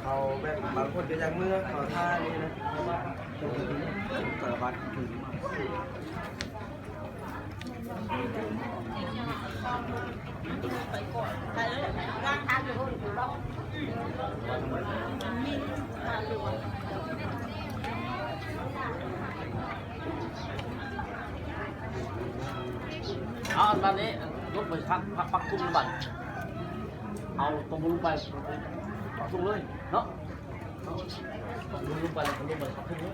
ເຂົາແບບບາງຄົນກໍຢາກເມືອ ເຂົາທ່ານີ້ນະ ສາລະພັດ. ເອົາບາດນີ້ ລົງໄປພັກ ພັກ ພັກທຸງບາດ ເອົາຕົວບຸນລົງໄປ ປັກທຸງເລີຍເນາະ ເອົາຕົວບຸນລົງໄປ ລົງໄປປັກທຸງເລີຍ.